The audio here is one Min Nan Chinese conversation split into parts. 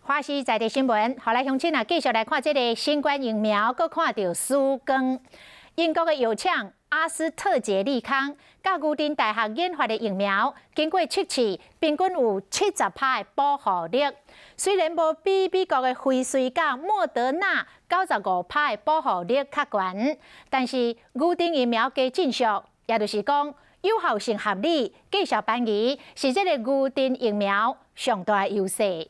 華視在地新聞，予來鄉親啊，繼續來看這个新冠疫苗，閣看著曙光。英國的藥廠阿斯特捷利康佮牛津大學研發的疫苗，經過測試，平均有70%的保護力。雖然無比美國的輝瑞佮莫德納95%的保護力較懸，但是牛津疫苗加盡俗，也就是講有效性合理、價數便宜，是這个牛津疫苗上大優勢。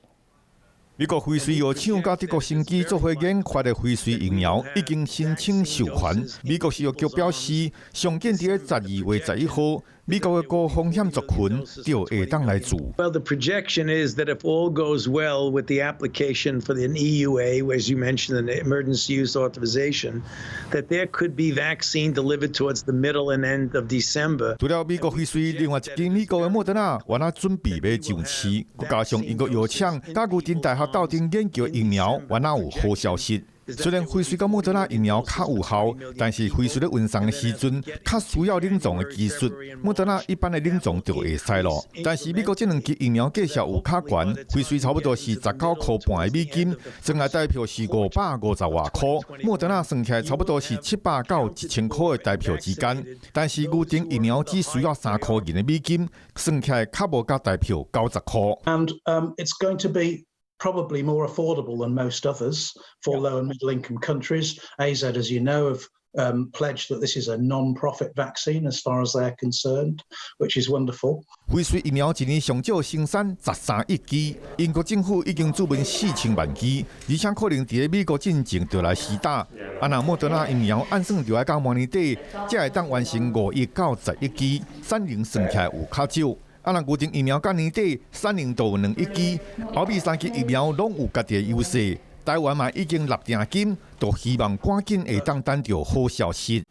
美國輝瑞藥廠佮德國生機做伙研發的輝瑞疫苗已經申請授權。美國食藥局表示，上緊佇咧12月11號，美國的高風險族群就會當來注。 Well, the projection is that if all goes well with the application for the EUA, as you mentioned, the emergency use authorization, that there could be vaccine delivered towards the middle and end of December. 除了美國輝瑞，另外一間美國的莫德納，原來準備欲上市，加上英國藥廠佮牛津大學鬥陣研究疫苗，原來有好消息。雖然輝瑞佮莫德納疫苗較有效，但是輝瑞咧運送的時陣較需要冷藏的技術，莫德納一般的冷藏就會使咯。但是美國這兩支疫苗價數有較懸，輝瑞差不多是19塊半的美金，算來台票是550外箍；莫德納算起來差不多是700到1000箍的台票之間。但是牛津疫苗只需要3箍銀的美金，算起來較無佮台票90箍。 And it's going to be probably more affordable than most others for low and middle income countries. AZ, as you know, have pledged that this is a non-profit vaccine as far as they're concerned, which is wonderful. 輝瑞疫苗一年上少生產13億支，英國政府已經注文4000萬支，而且可能佇咧美國進前就來施打。啊，若莫德納疫苗按算就愛到明年底，才會當完成5億到10億支，產能算起來有較少。啊，若牛津疫苗到年底產能就有2億支，後壁三支疫苗攏有家己的優勢。台灣嘛已經納定金，都希望趕緊會當等著好消息。